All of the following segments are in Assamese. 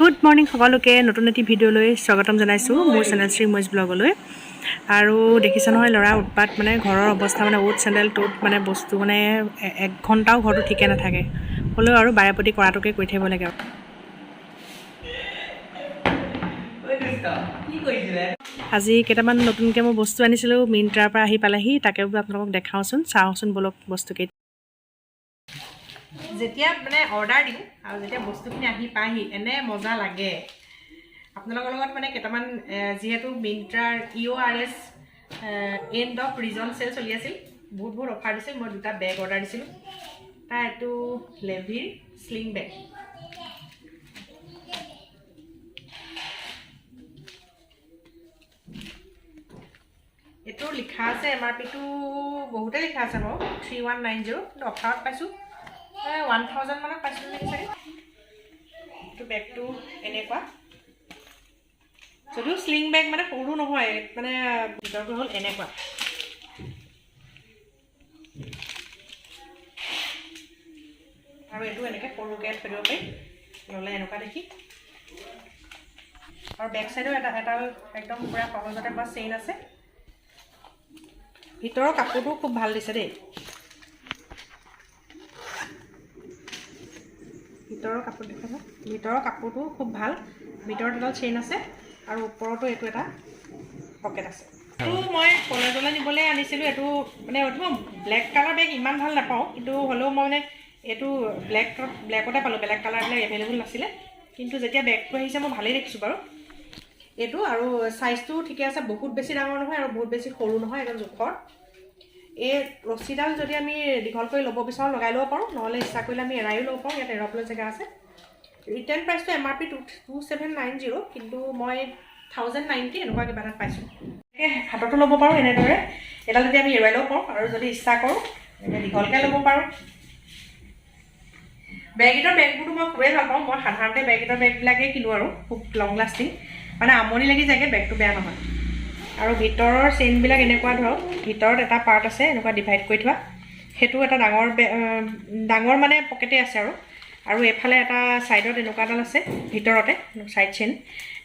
গুড মৰ্ণিং সকলোকে নতুন এটি ভিডিঅ'লৈ স্বাগতম জনাইছোঁ মোৰ চেনেল শ্ৰীময়ীজ ব্লগলৈ। আৰু দেখিছে নহয় ল'ৰা উৎপাত, মানে ঘৰৰ অৱস্থা, মানে অ'ত চেণ্ডেল ত'ত, মানে বস্তু, মানে এক ঘণ্টাও ঘৰটো ঠিকে নাথাকে। হ'লেও আৰু বাৰে প্ৰতি কৰাটোকে কৰি থাকিব লাগে। আজি কেইটামান নতুনকৈ মই বস্তু আনিছিলোঁ, মিণ্ট্ৰাৰ পৰা আহি পালেহি, তাকে বোলো আপোনালোকক দেখাওঁচোন, চাওঁচোন ব'লক বস্তুকেইটা। যেতিয়া মানে অৰ্ডাৰ দিওঁ আৰু যেতিয়া বস্তুখিনি আহি পায়হি, এনে মজা লাগে। আপোনালোকৰ লগত মানে কেইটামান, যিহেতু মিণ্ট্ৰাৰ EORS, end of season sale চলি আছিল, বহুত বহুত অফাৰ দিছিল, মই দুটা বেগ অৰ্ডাৰ দিছিলোঁ। তাৰ এইটো লেভিৰ শ্লিং বেগ। এইটো লিখা আছে, এমআৰপিটো বহুতে লিখা আছে বাৰু, 3190, কিন্তু অফাৰত পাইছোঁ, 1000 মানত পাইছিলোঁ নেকি চাগে। এইটো বেগটো এনেকুৱা, যদিও শ্লিং বেগ মানে সৰু নহয়, মানে ভিতৰটো হ'ল এনেকুৱা। আৰু এইটো এনেকৈ সৰুকৈ থৈ দিব পাৰি, ল'লে এনেকুৱা দেখি। আৰু বেক চাইডেও এটা এটা একদম পূৰা সহজতে পোৱা চেইন আছে। ভিতৰৰ কাপোৰটো খুব ভাল দিছে দেই। ভিতৰৰ কাপোৰ দেখাব, ভিতৰৰ কাপোৰটো খুব ভাল। ভিতৰত এডাল চেইন আছে আৰু ওপৰতো এইটো এটা পকেট আছে। এইটো মই কলেজলৈ নিবলৈ আনিছিলোঁ। এইটো মানে এইটো মই ব্লেক কালাৰ বেগ ইমান ভাল নাপাওঁ, কিন্তু হ'লেও মই মানে এইটো ব্লেকতে পালোঁ, বেলেগ কালাৰবিলাক এভেইলেবল নাছিলে। কিন্তু যেতিয়া বেগটো আহিছে, মই ভালেই দেখিছোঁ বাৰু এইটো। আৰু চাইজটো ঠিকে আছে, বহুত বেছি ডাঙৰ নহয় আৰু বহুত বেছি সৰু নহয়, একদম জোখৰ। এই ৰছীডাল যদি আমি দীঘল কৰি ল'ব বিচাৰোঁ, লগাই ল'ব পাৰোঁ, নহ'লে ইচ্ছা কৰিলে আমি এৰাইও ল'ব পাৰোঁ। ইয়াত এৰাবলৈ জেগা আছে। ৰিটেইল প্ৰাইচটো MRP 2790, কিন্তু মই 1090 এনেকুৱা কিবা এটাত পাইছোঁ। হাততো ল'ব পাৰোঁ এনেদৰে, এডাল যদি আমি এৰুৱাই ল'ব পাৰোঁ আৰু যদি ইচ্ছা কৰোঁ এনেকৈ দীঘলকৈ ল'ব পাৰোঁ। বেগিটৰ বেগবোৰতো মই খুবেই ভাল পাওঁ। মই সাধাৰণতে বেগিটৰ বেগবিলাকেই কিনো আৰু খুব লং লাষ্টিং, মানে আমনি লাগি যায়গৈ, বেগটো বেয়া নহয়। আৰু ভিতৰৰ চেইনবিলাক এনেকুৱা ধৰক, ভিতৰত এটা পাৰ্ট আছে এনেকুৱা ডিভাইড কৰি থোৱা, সেইটো এটা ডাঙৰ ডাঙৰ মানে পকেটেই আছে। আৰু আৰু এইফালে এটা ছাইডত এনেকুৱা এডাল আছে ভিতৰতে ছাইড চেইন।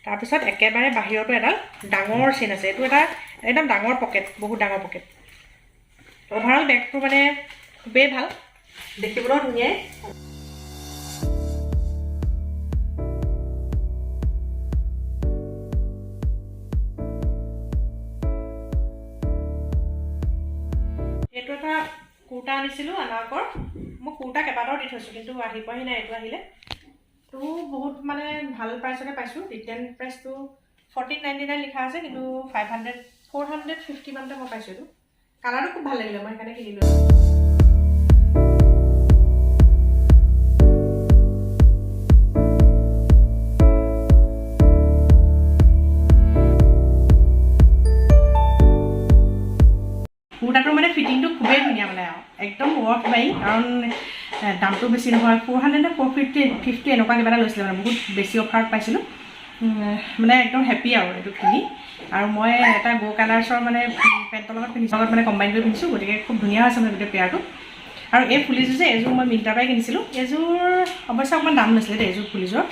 তাৰপিছত একেবাৰে বাহিৰতো এডাল ডাঙৰ চেইন আছে। এইটো এটা একদম ডাঙৰ পকেট, বহুত ডাঙৰ পকেট। অভাৰঅল বেগটো মানে খুবেই ভাল, দেখিবলৈও ধুনীয়াই। এইটো এটা কুৰ্তা আনিছিলোঁ আনাকৰ। মই কুৰ্তা কেইবাটাও দি থৈছোঁ, কিন্তু আহি পোৱাহি নাই। এইটো আহিলে তো বহুত মানে ভাল প্ৰাইচতে পাইছোঁ। ৰিটেইল প্ৰাইচটো 1499 লিখা আছে, কিন্তু 500, 450 মানতে মই পাইছোঁ। এইটো কালাৰটো খুব ভাল লাগিলে, মই সেইকাৰণে কিনিলোঁ। কুৰ্তাটোৰ মানে ফিটিংটো খুবেই ধুনীয়া, মানে আৰু একদম ৱৰ্থ বাইং, কাৰণ দামটো বেছি নহয়, 400 নে 450 এনেকুৱা কিবা এটা লৈছিলে, মানে বহুত বেছি অফাৰত পাইছিলোঁ। মানে একদম হেপী আৰু এইটো কিনি। আৰু মই এটা গ' কালাৰ্ছৰ মানে পেণ্টৰ লগত পিন্ধিছোঁ, লগত মানে কম্বাইন কৰি পিন্ধিছোঁ, গতিকে খুব ধুনীয়া হৈছে মানে গোটেই পেয়াৰটো। আৰু এই ফুলিযোৰ যে, এইযোৰ মই মিণ্ট্ৰাৰ পৰাই কিনিছিলোঁ। এইযোৰ অৱশ্যে অকণমান দাম লৈছিলে দেই এইযোৰ ফুলিযোৰ।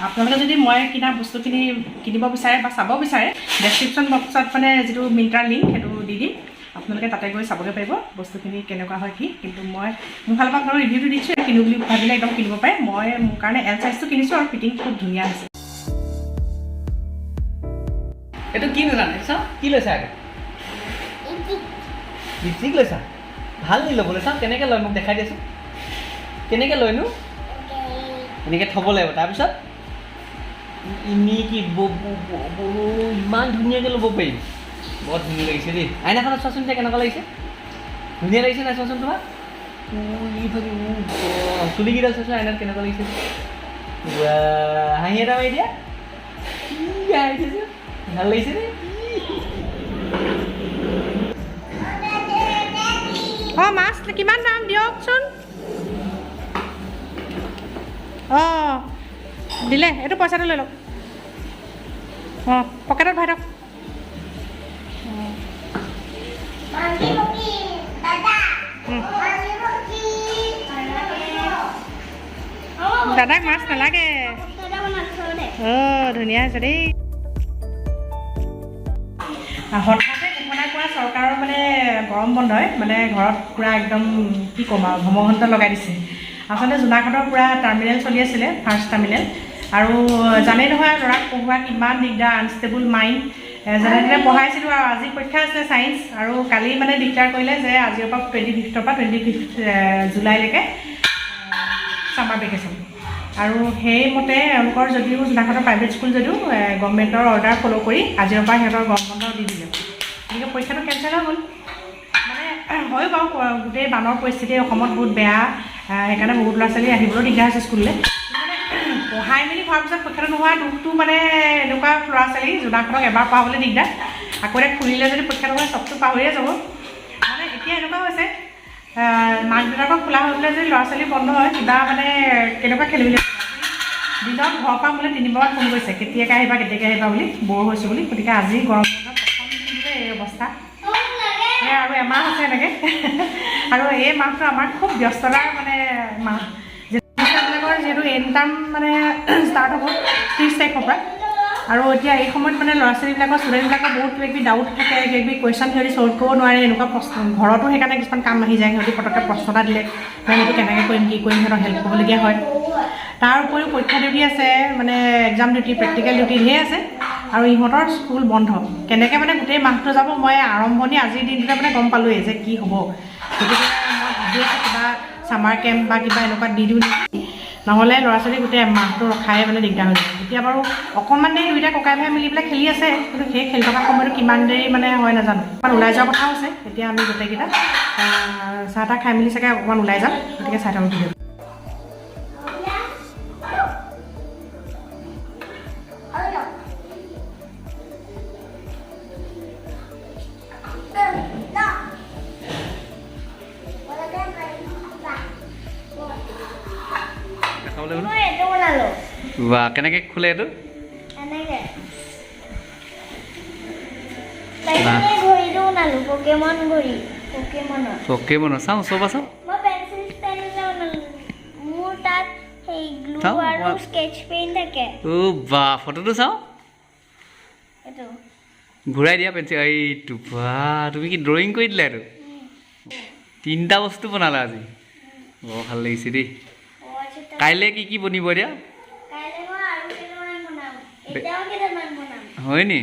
আপোনালোকে যদি মই কিনা বস্তুখিনি কিনিব বিচাৰে বা চাব বিচাৰে, ডেছক্ৰিপশ্যন বক্সত মানে যিটো মিণ্ট্ৰাৰ লিংক সেইটো দি দিম, আপোনালোকে তাতে গৈ চাবগৈ পাৰিব বস্তুখিনি কেনেকুৱা হয় কি। কিন্তু মই মোৰ ফালৰ পৰা আপোনালোক ৰিভিউটো দিছোঁ, কিনো বুলি ভাবিলে একদম কিনিব পাৰে। মই মোৰ কাৰণে এল চাইজটো কিনিছোঁ আৰু ফিটিং খুব ধুনীয়া হৈছে। এইটো কি নাজানে, চাওঁ কি লৈছা? আকৌ লিপষ্টিক লৈছা? ভাল নি ল'বলৈ? চাওঁ কেনেকৈ লয়, মোক দেখাই দিয়াচোন কেনেকৈ লয়নো। এনেকৈ থ'ব লাগিব, তাৰপিছত ইনি কি ইমান ধুনীয়াকৈ ল'ব পাৰিম। বৰ ধুনীয়া লাগিছে দেই। আইনাখনত চোৱাচোন এতিয়া কেনেকুৱা লাগিছে। ধুনীয়া লাগিছে নাই চোৱাচোন তোমাক। চুলিকেইডাল চোৱাচোন আইনাত কেনেকুৱা লাগিছে। হাঁহি এটা মাৰি দিয়া। কি হাঁহি, ভাল লাগিছে নে? অঁ, মাছ কিমান দাম দিয়কচোন। অঁ, দিলে, এইটো পইচাটো লৈ লওক। অঁ, পকেটত ভৰাই থওক। দাদাক মাছ নালাগে। অঁ, ধুনীয়া হৈছে দেই। হঠাতে ঘোষণা কৰা চৰকাৰৰ মানে গৰম বন্ধই মানে ঘৰত পূৰা একদম কি ক'ম আৰু, ভমঘণ্ট লগাই দিছে। আচলতে জোনাকহঁতৰ পূৰা টাৰ্মিনেল চলি আছিলে, ফাৰ্ষ্ট টাৰ্মিনেল। আৰু জানেই নহয় ল'ৰাক পঢ়োৱা কিমান দিগদাৰ, আনষ্টেবল মাইণ্ড। যেনে তেনে পঢ়াইছিলোঁ আৰু আজি পৰীক্ষা আছিলে ছায়েন্স। আৰু কালি মানে ডিক্লেয়াৰ কৰিলে যে আজিৰ পৰা 25ৰ পৰা 25 জুলাইলৈকে ছামাৰ ভেকেশ্যন। আৰু সেইমতে এওঁলোকৰ যদিও জোনাকহঁতৰ প্ৰাইভেট স্কুল যদিও গভমেণ্টৰ অৰ্ডাৰ ফ'ল' কৰি আজিৰ পৰা সিহঁতৰ গৰম বন্ধ দি দিলে। গতিকে পৰীক্ষাটো কেঞ্চেল হৈ গ'ল। মানে হয় বাৰু, গোটেই বানৰ পৰিস্থিতি অসমত বহুত বেয়া, সেইকাৰণে বহুত ল'ৰা ছোৱালী আহিবলৈও দিগদাৰ হৈছে স্কুললৈ। মানে পঢ়াই মেলি হোৱাৰ পিছত পৰীক্ষাটো নোহোৱা দুখটো, মানে এনেকুৱা ল'ৰা ছোৱালী জোনাকহঁতক এবাৰ পঢ়াবলৈ দিগদাৰ, আকৌ এতিয়া খুলিলে যদি পৰীক্ষা নহয় চবটো পাহৰিয়ে যাব। মানে এতিয়া এনেকুৱা হৈছে, মাক দেউতাকক খোলা হৈ পেলাই যদি ল'ৰা ছোৱালী বন্ধ হয়, কিবা মানে কেনেকুৱা খেলি মেলি। দিনত ঘৰৰ পৰা মোলৈ তিনিবাৰমান ফোন কৰিছে, কেতিয়াকৈ আহিবা, কেতিয়াকৈ আহিবা বুলি, ব'ৰ হৈছোঁ বুলি। গতিকে আজি গৰম বন্ধৰ প্ৰথম দিনটোতে এই অৱস্থা। সেয়া আৰু এমাহ আছে এনেকৈ। আৰু এই মাহটো আমাৰ খুব ব্যস্ততাৰ মানে মাহ, বিলাকৰ যিহেতু এণ্ড টাৰ্ম মানে ষ্টাৰ্ট হ'ব 30 তাৰিখৰ পৰা। আৰু এতিয়া এই সময়ত মানে ল'ৰা ছোৱালীবিলাকৰ, ষ্টুডেণ্টবিলাকৰ বহুত কিবা কিবি ডাউট থাকে, কিবা কিবি কুৱেশ্যন সিহঁতি ছল্ভ কৰিব নোৱাৰে, এনেকুৱা প্ৰশ্ন। ঘৰতো সেইকাৰণে কিছুমান কাম আহি যায়। সিহঁতি পটককৈ প্ৰশ্ন এটা দিলে, মেম এইটো কেনেকৈ কৰিম, কি কৰিম, সিহঁতক হেল্প কৰিবলগীয়া হয়। তাৰ উপৰিও পৰীক্ষা ডিউটি আছে, মানে এক্সাম ডিউটি, প্ৰেক্টিকেল ডিউটি ধেৰ আছে। আৰু ইহঁতৰ স্কুল বন্ধ, কেনেকৈ মানে গোটেই মাহটো যাব, মই আৰম্ভণি আজিৰ দিনটোতে মানে গম পালোঁৱেই যে কি হ'ব। গতিকে মই ভাবি আছোঁ কিবা ছামাৰ কেম্প বা কিবা এনেকুৱা দি দিওঁ নেকি, নহ'লে ল'ৰা ছোৱালী গোটেই মাহটো ৰখাই মানে দিগদাৰ হৈ যাব। এতিয়া বাৰু অকণমান দেৰি দুইটা ককাই ভাই মিলি পেলাই খেলি আছে, কিন্তু সেই খেলি থকা সময়টো কিমান দেৰি মানে হয় নাজানো। অকণমান ওলাই যোৱাৰ কথাও আছে। এতিয়া আমি গোটেইকেইটা চাহ তাহ খাই মেলি চাগে অকণমান ওলাই যাম। গতিকে চাই থাকোঁ ভিডিঅ'। দেখাব লাগিব ন? মই এইটো বনালো। বাহ, কেনেকৈ খোলে এইটো? এনেকে। তাৰপিছত এই ঘড়ীটো বনালো, পকেমন ঘড়ী, পকেমনৰ। পকেমনৰ, চাওঁ, চব চাওঁ। মই পেঞ্চিল পেন বনালো। মোৰ তাত সেই গ্লু চাওঁ, আৰু স্কেচ পেন থাকে। অ' বা, ফটোটো চাওঁ। এইটো। ঘূৰাই দিয়া পেঞ্চিল এইটো। বা, তুমি কি ড্ৰয়িং কৰি দিলা এইটো? তিনিটা বস্তু বনালা আজি, বৰ ভাল লাগিছে দেই। কাইলৈ কি কি বনিব এতিয়া? কাইলৈ মই আৰু কেইটামান বনাম, এতিয়াও কেইটামান বনাম। হয় নি?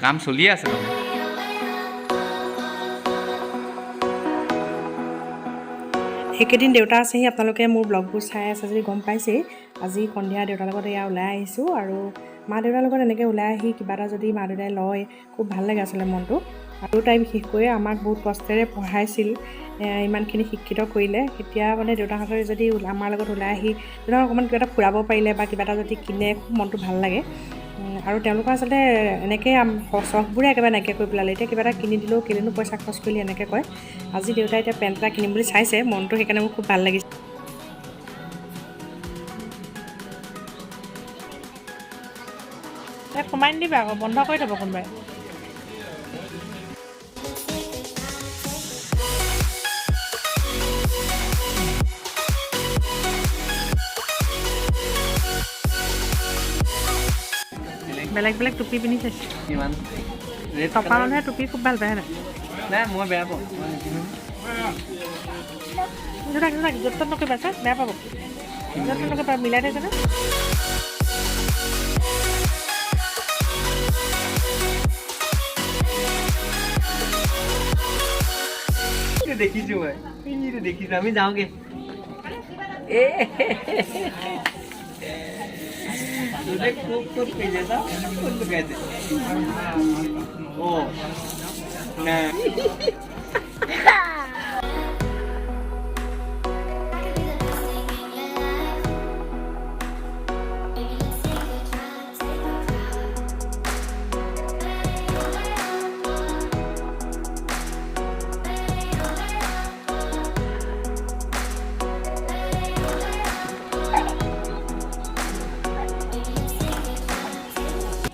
কাম চলিয়ে আছে মানে। এইকেইদিন দেউতা আছেহি, আপোনালোকে মোৰ ব্লগবোৰ চাই আছে যদি গম পাইছেই। আজি সন্ধিয়া দেউতাৰ লগত এয়া ওলাই আহিছোঁ। আৰু মা দেউতাৰ লগত এনেকৈ ওলাই আহি কিবা এটা যদি মা দেউতাই লয়, খুব ভাল লাগে আচলতে মনটো। আৰু তাই বিশেষকৈ আমাক বহুত কষ্টেৰে পঢ়াইছিল, ইমানখিনি শিক্ষিত কৰিলে। এতিয়া মানে দেউতাহঁতে যদি আমাৰ লগত ওলাই আহি দেউতাক অকণমান কিবা এটা ফুৰাব পাৰিলে বা কিবা এটা যদি কিনে, খুব মনটো ভাল লাগে। আৰু তেওঁলোকৰ আচলতে এনেকৈ চখবোৰে একেবাৰে নাইকিয়া কৰি পেলালে। এতিয়া কিবা এটা কিনি দিলেও কেলেনো পইচা খৰচ কৰিলি এনেকৈ কয়। আজি দেউতাই এতিয়া পেণ্ট এটা কিনিম বুলি চাইছে, মনটো সেইকাৰণে মোৰ খুব ভাল লাগিছে। ইয়াত সোমাই নিদিবা আকৌ, বন্ধ কৰি থ'ব কোনোবাই। বেলেগ বেলেগ টুপি পিন্ধি চাইছে। কিমান? টপা মানুহে টুপি খুব ভাল পায় নাই? নাই, মই বেয়া পাওঁ, মই নিপিন্ধো। জোনাক, জোনাক, য'ত ত'ত নকৰিবা চা, বেয়া পাব। য'ত ত'ত নকৰিবা, মিলাই থৈছে নে? এইটো দেখিছোঁ মই, এইটো দেখিছোঁ। আমি যাওঁগে। এ ক'ত ক'ত কৰিছে চা, ক'ত লুকাইছে? অঁ, নাই।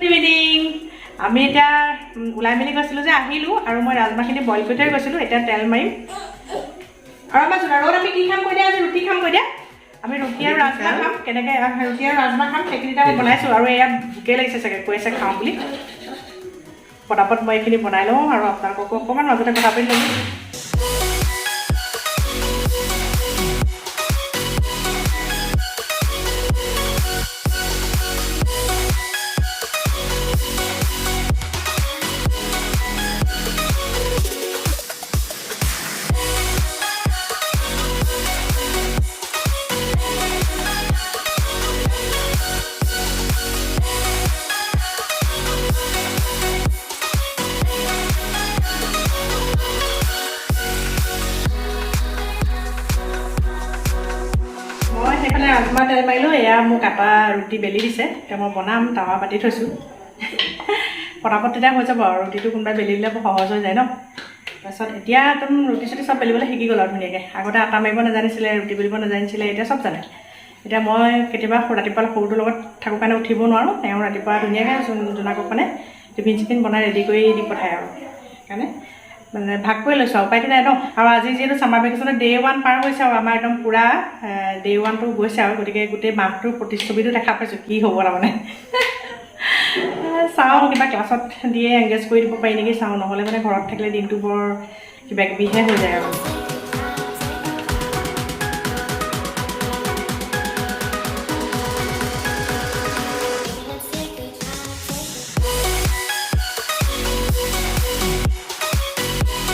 ইভিনিং। আমি এতিয়া ওলাই মেলি গৈছিলোঁ যে, আহিলোঁ আৰু মই ৰাজমাহখিনি বইল কৰি থৈ গৈছিলোঁ। এতিয়া তেল মাৰিম। আৰু আমাৰ জোনাৰ লগত আমি কি খাম কৈ দিয়া? আজি ৰুটি খাম কৈ দিয়া। আমি ৰুটি আৰু ৰাজমাহ খাম। কেনেকৈ ৰুটি আৰু ৰাজমাহ খাম সেইখিনি মই বনাইছোঁ। আৰু এয়া ভোকেই লাগিছে চাগে, কৈ আছে খাওঁ বুলি। পটাপট মই এইখিনি বনাই লওঁ আৰু আপোনালোককো অকণমান মাজতে কথা পাতি ল'ম। মই সেইফালে ৰাজমাহ তেল মাৰিলোঁ। এয়া মোক আটা ৰুটি বেলি দিছে, এতিয়া মই বনাম। টাৱা পাতি থৈছোঁ, পটাপট তেতিয়া হৈ যাব আৰু। ৰুটিটো কোনোবাই বেলি দিলে বৰ সহজ হৈ যায় ন। তাৰপিছত এতিয়া একদম ৰুটি চুটি চব বেলিবলৈ শিকি গ'ল আৰু ধুনীয়াকৈ। আগতে আটা মাৰিব নাজানিছিলে, ৰুটি বেলিব নাজানিছিলে, এতিয়া চব জানে। এতিয়া মই কেতিয়াবা ৰাতিপুৱা সৰুটোৰ লগত থাকোঁ কাৰণে উঠিব নোৱাৰোঁ। তেওঁ ৰাতিপুৱা ধুনীয়াকৈ জোনাকক মানে টিফিন চিফিন বনাই ৰেডি কৰি দি পঠায় আৰু সেইকাৰণে মানে ভাগ কৰি লৈছোঁ আৰু, উপায়তো নাই ন। আৰু আজি যিহেতু ছামাৰ ভেকেশ্যনৰ ডে 1 পাৰ হৈছে আৰু আমাৰ একদম পূৰা ডে 1টো গৈছে আৰু, গতিকে গোটেই মাহটোৰ প্ৰতিচ্ছবিটো দেখা পাইছোঁ কি হ'ব তাৰমানে। চাওঁ কিবা ক্লাছত দিয়ে এংগেজ কৰি দিব পাৰি নেকি চাওঁ, নহ'লে মানে ঘৰত থাকিলে দিনটো বৰ কিবা কিবিহে হৈ যায় আৰু।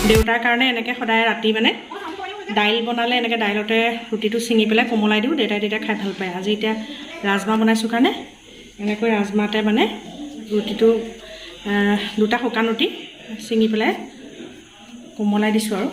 দেউতাৰ কাৰণে এনেকৈ সদায় ৰাতি মানে দাইল বনালে এনেকৈ দাইলতে ৰুটিটো ছিঙি পেলাই কোমলাই দিওঁ, দেউতাই তেতিয়া খাই ভাল পায়। আজি এতিয়া ৰাজমাহ বনাইছোঁ কাৰণে এনেকৈ ৰাজমাহতে মানে ৰুটিটো দুটা শুকান ৰুটি ছিঙি পেলাই কোমলাই দিছোঁ আৰু।